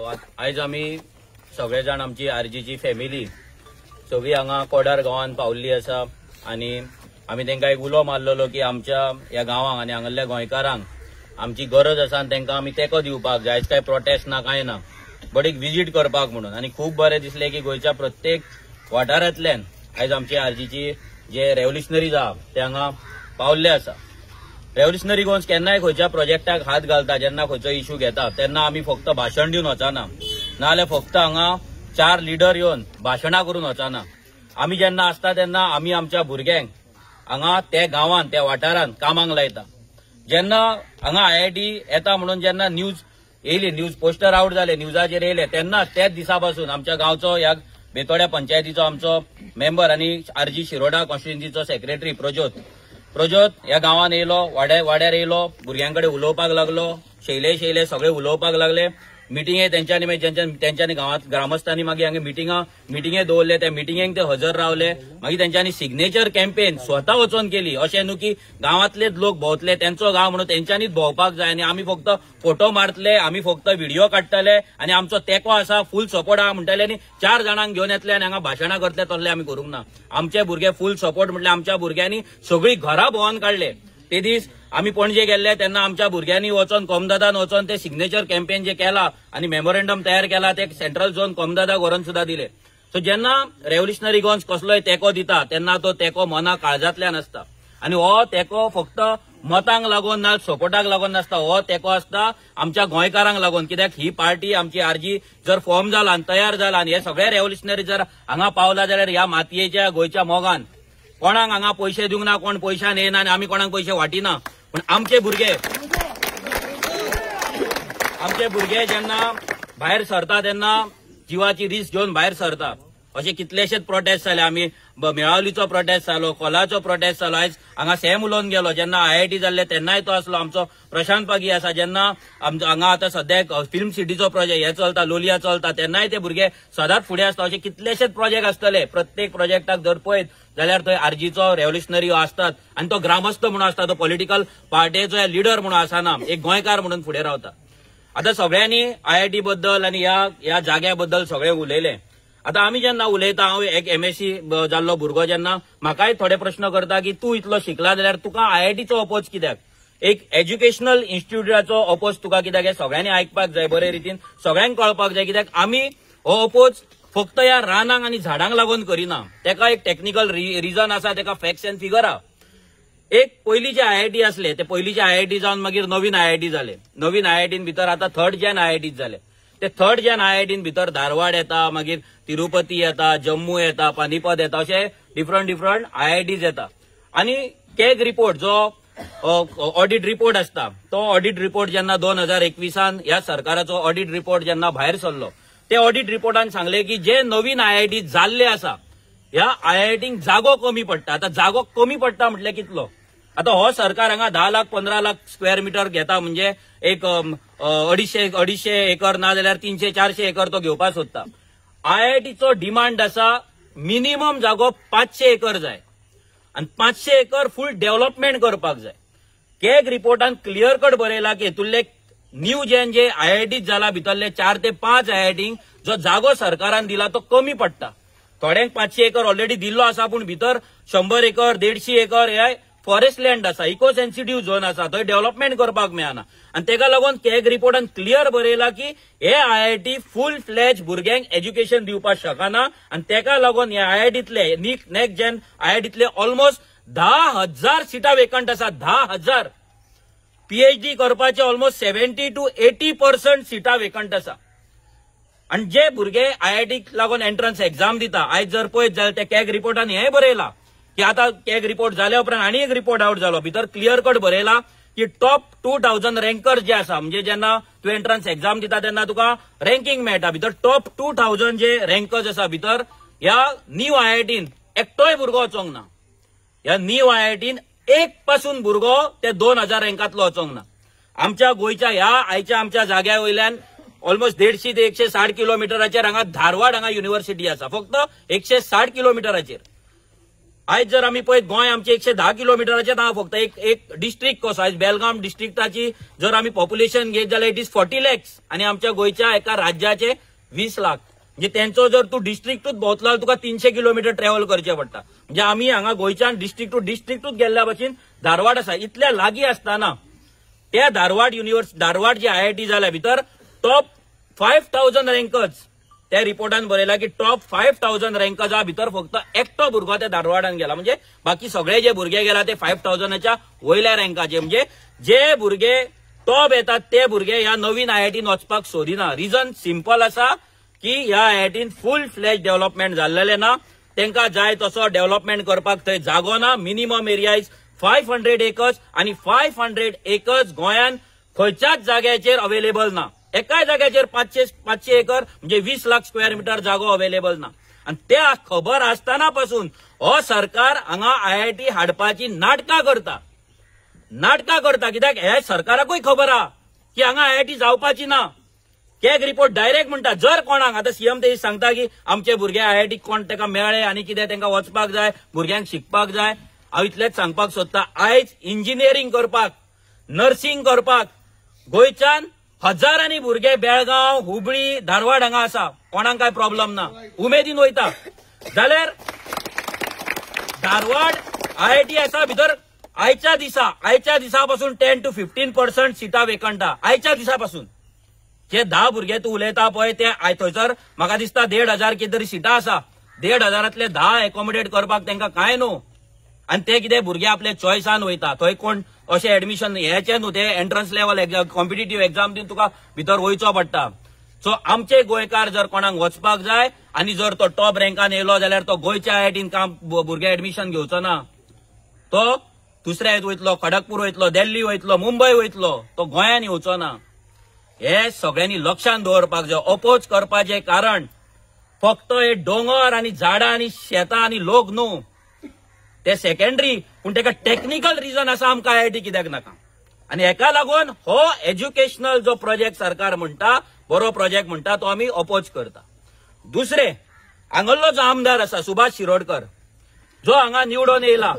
आयज आमी सगळे जाण आमची आरजीची फॅमिली सगळी हांगा कोडार गांवांत पावल्ली आसा आनी आमी तांकां एक उलो मारलेलो की आमच्या ह्या गांवांक आनी हांगासरल्या गोंयकारांक आमची गरज आसा आनी तांकां आमी तेंको दिवपाक जाय. आयज कांय प्रोटेस्ट ना कांय ना, बट एक विजीट करपाक म्हणून. आनी खूब बरें दिसलें की गोंयच्या प्रत्येक वाठारांतल्यान आयज आमची आरजीची जे रेव्होल्युशनरीज आहा ते हांगा पावल्ले आसा. रेव्होल्युशनरी गोंस केन्नाय खंयच्या प्रोजेक्टाक हात घालता, जेन्ना खंयचो इश्यू घेता तेन्ना आमी फक्त भाशण दिवन वचना, नाजाल्यार फक्त हांगा चार लिडर येवन भाशणां करून वचना. आमी जेन्ना आसता तेन्ना आमी आमच्या भुरग्यांक हांगा त्या गांवांत त्या वाठारांत कामाक लायता. जेन्ना हांगा आयआयटी येता म्हणून जेन्ना न्यूज येयली, न्यूज पोस्टर आवट जाले, न्यूजाचेर येयले, तेन्ना त्याच दिसा पासून आमच्या गांवचो ह्या बेतोड्या पंचायतीचो आमचो मेंबर आनी आरजी शिरोडा कॉन्स्टिट्युएन्सीचो सेक्रेटरी प्रज्योत ह्या गांवांत येयलो, वाड्यार येयलो, भुरग्यां कडेन उलोवपाक लागलो, शैले शैले सगळे उलोवपाक लागले. मिटिंगे तेंच्यांनी मागीर तेंच्यांनी गांवांत ग्रामस्थांनी मागीर हांगा मिटिंगे दवरले, त्या मिटिंगेक ते हजर रावले. मागीर तेंच्यांनी सिग्नेचर कॅम्पेन स्वता वचोन केली. अशें न्हू की गांवांतलेच लोक भोंवतले, तेंचो गांव म्हणून तेंच्यांनीच भोंवपाक जाय आनी आमी फक्त फोटो मारतले, आमी फक्त व्हिडिओ काडटले आनी आमचो तेंको आसा, फूल सपोर्ट आहा म्हणटले आनी चार जाणांक घेवन येतले आनी हांगा भाशणां करतले, तसले आमी करूंक ना. आमचे भुरगे फूल सपोर्ट म्हटल्यार आमच्या भुरग्यांनी सगळीं घरां भोंवन काडले. ते दीस आमी पणजे गेल्ले तेन्ना आमच्या भुरग्यांनी वचोन कोमदादान वचोन ते सिग्नेचर कॅम्पेन जे केला आनी मेमोरेंडम तयार केला ते सेंट्रल झोन कोमदादाक व्हरून सुद्धा दिले. सो जेन्ना रेव्होल्युशनरी गोंस कसलोय तेंको दिता तेन्ना तो तेंको मना काळजांतल्यान आसता आनी हो तेंको फक्त मतांक लागून ना सपोर्टाक लागून नासता, हो तेंको आसता आमच्या गोंयकारांक लागून. कित्याक ही पार्टी आमची आरजी जर फॉर्म जाला आनी तयार जाला आनी हे सगळे रेव्होल्युशनरी जर हांगा पावला जाल्यार ह्या मातयेच्या गोंयच्या मोगान कोणाक हांगा पयशे दिवंक ना, कोण पयशान येना आनी आमी कोणाक पयशे वाटिना. पूण आमचे भुरगे जेन्ना भायर सरता तेन्ना जिवाची रिस्क घेवन भायर सरता. अशे कितलेशेच प्रोटेस्ट जाले, आमी मेळावलीचो प्रोटेस्ट जालो, कोलाचो प्रोटेस्ट जालो. आयज हांगा सॅम उलोवन गेलो, जेन्ना आयआयटी जाल्ले तेन्नाय तो आसलो आमचो प्रशांत पागी आसा. जेन्ना आमचो हांगा आतां सद्याक फिल्म सिटीचो प्रोजेक्ट हे चलता, लोलिया चलता, तेन्नाय ते भुरगे सदांच फुडें आसता. अशे कितलेशेच प्रोजेक्ट आसतले. प्रत्येक प्रोजेक्टाक जर पळयत जाल्यार थंय आरजीचो रेव्होल्युशनरी आसतात आनी तो ग्रामस्थ म्हणून आसता, तो पॉलिटिकल पार्टीचो लिडर म्हणून आसना, एक गोंयकार म्हणून फुडें रावता. आतां सगळ्यांनी आयआयटी बद्दल आनी ह्या जाग्या बद्दल सगळे उलयले. आतां आमी जेन्ना उलयता, हांव एक एमएससी जाल्लो भुरगो जेन्ना म्हाकाय थोडे प्रश्न करता की तूं इतलो शिकला जाल्यार तुका आयआयटीचो अपोज कित्याक, एक एज्युकेशनल इन्स्टिट्यूटाचो अपोज तुका कित्याक, हें सगळ्यांनी आयकपाक जाय, बरे रितीन सगळ्यांक कळपाक जाय. कित्याक आमी हो अपोज फक्त ह्या रानांक आनी झाडांक लागून करिना, तेका एक टॅक्निकल रिजन आसा, तेका फॅक्ट्स एंड फिगर आहा. एक पयलींचे आयआयटी आसले ते पयलींचे आयआयटी जावन मागीर नवीन आयआयटी जाले, नवीन आयआयटीन भितर आतां थर्ड जेन आयआयटीज जाले. ते थर्ड जेन आयआयटीन भितर धारवाड येता, मागीर तिरुपती येता, जम्मू येता, पानीपत येता, अशे डिफरंट डिफरंट आयआयटीज येता. आनी कॅग रिपोर्ट जो ऑडिट रिपोर्ट आसता तो ऑडिट रिपोर्ट जेन्ना 2021 ह्या सरकाराचो ऑडिट रिपोर्ट जेन्ना भायर सरलो, ते ऑडिट रिपोर्टान सांगले की जे नवीन आयआयटी जाल्ले आसा ह्या आयआयटींक जागो कमी पडटा. आतां जागो कमी पडटा म्हटल्यार कितलो? आतां हो सरकार हांगा 10 लाख 15 लाख स्क्वेअर मिटर घेता, म्हणजे एक 250 एकर ना जाल्यार 300-400 एकर तो घेवपाक सोदता. आयआयटीचो डिमांड आसा मिनिमम जागो 500 एकर जाय आनी 500 एकर फूल डेव्हलपमेंट करपाक जाय. कॅग रिपोर्टान क्लियर कट बरयला की हितूंतले न्यू जेन जे आयआयटीत जाला भितरले 4 ते 5 आयआयटींक जो जागो सरकारान दिला तो कमी पडटा. थोड्यांक 500 एकर ऑलरेडी दिल्लो आसा, पूण भितर 100 एकर 150 एकर हे फॉरेस्ट लँड आसा, इको सेन्सिटीव झोन आसा, थंय डेव्हलपमेंट करपाक मेळना. आनी तेका लागून कॅग रिपोर्टान क्लियर बरयला की हे आयआयटी फूल फ्लॅज भुरग्यांक एज्युकेशन दिवपाक शकना आनी तेका लागून हे आयआयटीतले नेक्स्ट जेन आयआयटीतले ऑलमोस्ट 10,000 सिटां वेकंट आसा. 10,000 पीएचडी करपाचे ऑलमोस्ट 70 to 80% सिटां वेकंट आसा. आनी जे भुरगे आयआयटीक लागून एंट्रन्स एक्झाम दिता, आयज जर पळयत जाल्यार ते कॅग रिपोर्टान हें बरयला की आतां कॅग रिपोर्ट जाल्या उपरांत आनी एक रिपोर्ट आवट जालो, भितर क्लियर कट बरयला की टॉप 2000 रँकर जे आसा, म्हणजे जेन्ना तूं एंट्रन्स एक्झाम दिता तेन्ना तुका रँकींग मेळटा, भितर टॉप 2000 जे रँकर्स आसा भितर ह्या न्यू आयआयटीन एकटोय भुरगो वचोंक ना. ह्या न्यू आयआयटीन एक पासून भुरगो ते 2000 रँकांतलो वचोंक ना. आमच्या गोंयच्या ह्या आयच्या आमच्या जाग्या वयल्यान ऑलमोस्ट 150 ते 160 किलोमिटराचेर हांगा धारवाड हांगा युनिव्हर्सिटी आसा, फक्त 160 किलोमिटराचेर. आयज जर आमी पळयत गोंय आमचे 110 किलोमिटराचेर आहा, फक्त एक डिस्ट्रिक्ट कसो. आयज बेलगाम डिस्ट्रिक्टाची जर आमी पॉप्युलेशन घेत जाल्यार it is 40 lakhs आनी आमच्या गोंयच्या एका राज्याचे 20 लाख. म्हणजे तेंचो जर तूं डिस्ट्रिक्टूच भोंवतलो जाल्यार तुका 300 किलोमिटर ट्रॅव्हल करचें पडटा. म्हणजे आमी हांगा गोंयच्यान डिस्ट्रिक्ट टू डिस्ट्रिक्टूच गेल्ल्या भशेन धारवाड आसा. इतल्या लागीं आसतना त्या धारवाड धारवाड जी आयआयटी जाल्या भितर टॉप 5000 रँकर्स, त्या रिपोर्टान बरयला की टॉप 5000 रँकर्सा भितर फक्त एकटो भुरगो त्या धारवाडान गेला. म्हणजे बाकी सगळे जे भुरगे गेला ते 5000च्या वयल्या रँकाचे. म्हणजे जे भुरगे टॉप येतात ते भुरगे ह्या नवीन आयआयटीन वचपाक सोदिना. रिजन सिंपल आसा की ह्या आयआयटीन फूल फ्लॅज डेव्हलपमेंट जाल्लेलें ना, तांकां जाय तसो डेव्हलपमेंट करपाक थंय जागो ना. मिनिमम एरिया is 500 acres आनी 500 एकर्स गोंयान खंयच्याच जाग्याचेर अवेलेबल ना. एकाय जाग्याचेर 500 एकर म्हणजे 20 लाख स्क्वेअर मिटर जागो अवेलेबल ना. आनी त्या खबर आसतना पासून हो सरकार हांगा आयआयटी हाडपाची नाटकां करता, नाटकां करता. कित्याक हे सरकाराकूय खबर आहा की हांगा आयआयटी जावपाची ना. कॅग रिपोर्ट डायरेक्ट म्हणटा जर कोणाक आतां सीएम ते सांगता की आमचे भुरगे आयआयटी कोण ताका मेळ्ळे आनी कितें तांकां वचपाक जाय, भुरग्यांक शिकपाक जाय. हांव इतलेंच सांगपाक सोदता, आयज इंजिनियरींग करपाक, नर्सिंग करपाक गोंयच्यान हजारांनी भुरगे बेळगांव, हुबळी, धारवाड हांगा आसा. कोणाक काय प्रॉब्लम ना, उमेदीन वयता. जाल्यार धारवाड आयआयटी आसा भितर आयच्या दिसा पासून 10 to 15% सिटां वेकंट आहा. आयच्या दिसा पासून जे 10 भुरगे तूं उलयता पळय ते थंयसर म्हाका दिसता 1500 कितें तरी सिटां आसा. 1500 10 एकोमोडेट करपाक तांकां कांय न्हू. आनी ते कितें भुरगे आपल्या चॉयसान वयता. थंय कोण अशें एडमिशन हेचें न्हू, ते एंट्रन्स लेवल कॉम्पिटेटीव एक्झाम दिवन तुका भितर वयचो पडटा. सो आमचे गोंयकार जर कोणाक वचपाक जाय आनी जर तो टॉप रँकान येयलो जाल्यार तो गोंयच्या आयआयटीन काम भुरगे एडमिशन घेवचो ना, तो दुसऱ्या वयतलो, खडगपूर वयतलो, दिल्ली वयतलो, मुंबय वयतलो, तो गोंयान येवचो ना. हे सगळ्यांनी लक्षांत दवरपाक जाय. अपोज करपाचें कारण फक्त हे दोंगर आनी झाडां आनी शेतां आनी लोक न्हू, ते सेकंडरी, पूण तेका टेक्निकल रिजन आसा आमकां आयआयटी कित्याक नाका. आनी हेका लागून हो एज्युकेशनल जो प्रोजेक्ट सरकार म्हणटा, बरो प्रोजेक्ट म्हणटा, तो आमी अपोज करता. दुसरे, हांगल्लो जो आमदार आसा सुभाष शिरोडकर, जो हांगा निवडून येयला,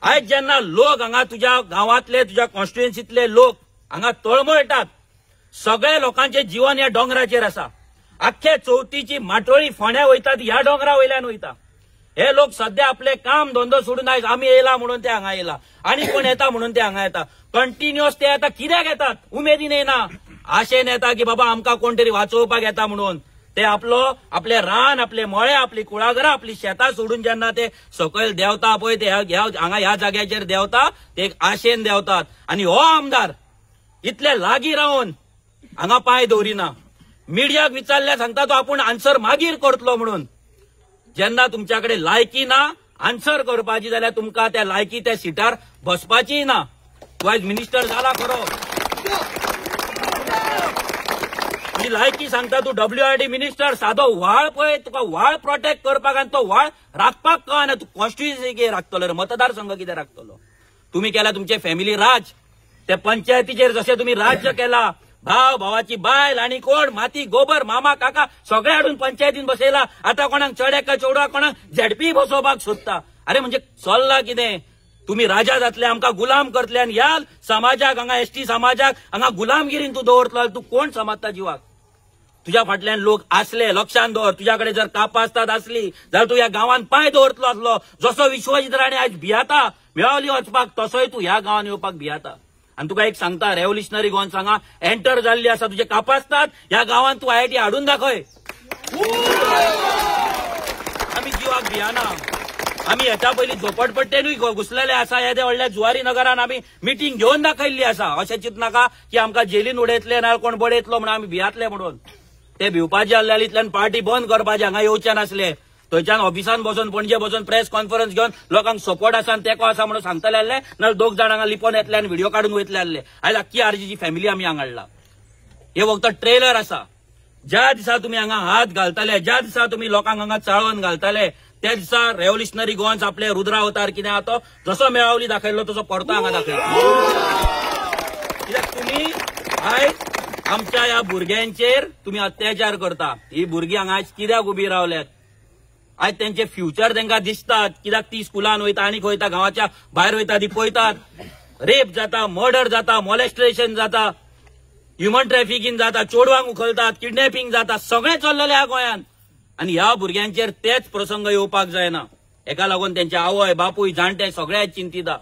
आयज जेन्ना लोक हांगा तुज्या गांवांतले, तुज्या कॉन्स्टिट्युएन्सीतले लोक हांगा तळमळटात, सगळे लोकांचे जीवन ह्या दोंगराचेर आसा. आख्खे चवथीची माटोळी फोंड्या वयतात ह्या दोंगरा वयल्यान वयता. हे लोक सध्या आपले काम धंदो सोडून आयज आमी येयला म्हणून ते हांगा येयला, आनी कोण येता म्हणून ते हांगा येता. कंटिन्युअस ते येता. कित्याक येतात? उमेदीन येना, आशेन येता की बाबा आमकां कोण तरी वाचोवपाक येता म्हणून. ते आपलो आपले रान, आपले मळे, आपली कुळागरां, आपली शेतां सोडून जेन्ना ते सकयल देंवता पळय, ते हांगा ह्या जाग्याचेर देंवता, ते एक आशेन देंवतात. आनी हो आमदार इतले लागीं रावन हांगा पांय दवरिना. मिडियाक विचारल्यार सांगता तो आपूण आन्सर मागीर करतलो म्हणून. जेन्ना तुमच्या कडेन लायकी ना आन्सर करपाची जाल्यार तुमकां त्या लायकी त्या सिटार बसपाचीय ना. तूं आयज मिनिस्टर जाला खरो, तुजी लायकी सांगता तूं WRD minister, सादो व्हाळ पळय तुका व्हाळ प्रोटेक्ट करपाक आनी तो व्हाळ राखपाक कळना. तूं कॉन्स्टिट्युएन्सी कितें राखतलो रे, मतदारसंघ कितें राखतलो? तुमी केला तुमचे फॅमिली राज, ते पंचायतीचेर जशें तुमी राज्य केला, भाव, भावाची बायल आनी कोण माती गोबर मामा काका सगळे हाडून पंचायतीन बसयला. आतां कोणाक चेड्याक काय चेडवाक कोणाक झेडपी बसोवपाक सोदता. अरे म्हणजे चल्ला कितें? तुमी राजा जातले, आमकां गुलाम करतले आनी ह्या समाजाक हांगा एसटी समाजाक हांगा गुलामगिरीन तूं दवरतलो. तूं कोण समजता जिवाक? तुज्या फाटल्यान लोक आसले, लक्षांत दवर. तुज्या कडेन जर कापास्ताद आसली जाल्यार तूं ह्या गांवान पांय दवरतलो आसलो. जसो विश्वजीत राणे आयज भियाता मेळवली वचपाक, तसोय तूं ह्या गांवान येवपाक भियाता. आनी तुका एक सांगता, रेव्होल्युशनरी गोवन सांगा एंटर जाल्ली आसा, तुजे कापास्ताद ह्या गांवान तूं आयआयटी हाडून दाखय. आमी जिवाक भियाना. आमी हेच्या पयलीं झोपडपट्टेनूय घुसलेले आसा. येद्या व्हडल्या जुवारी नगरान आमी मिटींग घेवन दाखयल्ली आसा. अशें चिंतनाका की आमकां जेलीन उडयतले ना कोण बडयतलो म्हणून आमी भियातले म्हणून. ते भिवपाचे आसले इतल्यान पार्टी बंद करपाचे, हांगा येवचे नासले. थंयच्यान ऑफिसान बसून, पणजे बसून प्रेस कॉन्फरन्स घेवन लोकांक सपोर्ट आसा आनी तेंको आसा म्हणून सांगतले आसले, नाजाल्यार दोग जाण हांगा लिपोन येतले आनी व्हिडिओ काडून वयतले आसले. आयज आख्खी आरजीची फॅमिली आमी हांगा हाडला. हे फक्त ट्रेलर आसा. ज्या दिसा तुमी हांगा हात घालतले, ज्या दिसा तुमी लोकांक हांगा चाळोवन घालतले, त्या दिसा रेव्होल्युशनरी गोवन्स आपले रुद्रावतार कितें आहा तो जसो मेळावली दाखयल्लो तसो परतो हांगा दाखयलो. कित्याक तुमी आयज आमच्या ह्या भुरग्यांचेर तुमी अत्याचार करता. ही भुरगीं हांगा आयज कित्याक उबी रावल्यात? आयज तेंचे फ्युचर तांकां दिसतात, कित्याक ती स्कुलान वयता आनी वयता, गांवाच्या भायर वयता, ती पळयतात रेप जाता, मर्डर जाता, मॉलेस्ट्रेशन जाता, ह्युमन ट्रॅफिकींग जाता, चेडवांक उखलतात, किडनॅपिंग जाता, सगळें चल्लेलें आहा गोंयांत. आनी ह्या भुरग्यांचेर तेच प्रसंग येवपाक जायना. हेका लागून तेंचे आवय बापूय जाणटे सगळे चिंतिता.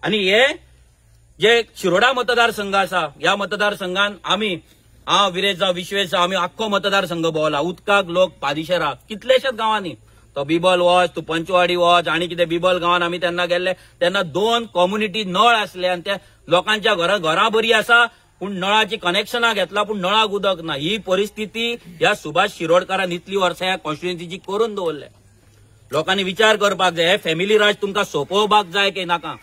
आनी हे जे शिरोडा मतदारसंघ आसा, ह्या मतदारसंघान आमी, हांव विरेश जावं विश्वेश जावं, आमी आख्खो मतदारसंघ भोंवला. उदकाक लोक पादिशेरा कितलेशेच गांवांनी, तो बिबल वच, तूं पंचवाडी वच, आनी कितें बिबल गांवान आमी तेन्ना गेल्ले तेन्ना 2 कम्युनिटी नळ आसले आनी त्या लोकांच्या घरां बरी आसा पूण नळाची कनेक्शनां घेतला पूण नळाक उदक ना. ही परिस्थिती ह्या सुभाष शिरोडकारान इतली वर्सां ह्या कॉन्स्टिट्युएन्सीची करून दवरल्या. लोकांनी विचार करपाक जाय, हे फॅमिली राज तुमकां सोंपोवपाक जाय की नाका.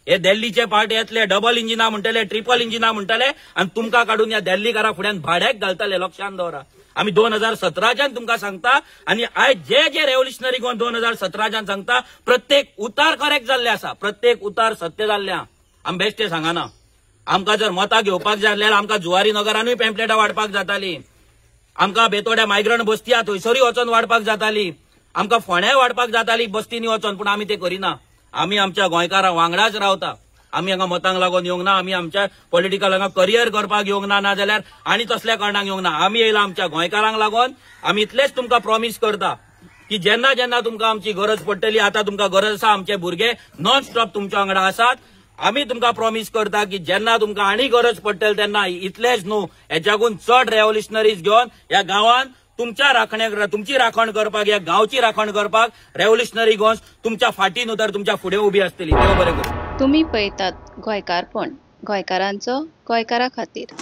हे दिल्लीचे पार्टी येतले, डबल इंजिना म्हणटले, ट्रिपल इंजिना म्हणटले आनी तुमकां काडून ह्या दिल्लीकारा फुड्यान भाड्याक घालतले. लक्षांत दवरा. आमी 2017च्यान तुमकां सांगता आनी आयज जे जे रेव्होल्युशनरी गोवन 2017च्यान सांगता, प्रत्येक उतार करेक्ट जाल्ले आसा, प्रत्येक उतार सत्य जाल्ले आहा. आमी बेश्टे सांगना. आमकां जर मतां घेवपाक जाय जाल्यार आमकां जुवारी नगरानूय पॅम्पलेटां वाडपाक जाताली, आमकां बेतोड्या मायग्रंट बस्ती आहा थंयसरूय वचोन वाडपाक जाताली, आमकां फोंड्याय वाडपाक जाताली बस्तींनी वचोन, पूण आमी ते करिना. आमी आमच्या गोंयकारां वांगडाच रावता. आमी हांगा मतांक लागून येवंक ना, आमी आमच्या पॉलिटिकल हांगा करियर करपाक येवंक ना, नाजाल्यार आनी तसल्या कारणांक येवंक ना. आमी येयला आमच्या गोंयकारांक लागून. आमी इतलेच तुमकां प्रॉमीस करता की जेन्ना जेन्ना तुमकां आमची गरज पडटली, आतां तुमकां गरज आसा, आमचे भुरगे नॉन स्टॉप तुमच्या वांगडा आसात. आमी तुमकां प्रॉमीस करता की जेन्ना तुमकां आनी गरज पडटली तेन्ना इतलेच न्हू, हेच्याकून चड रेव्होल्युशनरीज घेवन ह्या गांवान तुमच्या राखणे, तुमची राखण करपाक, ह्या गांवची राखण करपाक रेव्होल्युशनरी गोवन्स तुमच्या फाटी न्हू तर तुमच्या फुडें उबी आसतली. देव बरें करूं. तुमी पळयतात गोंयकारपण, गोंयकारांचो गोंयकारा खातीर.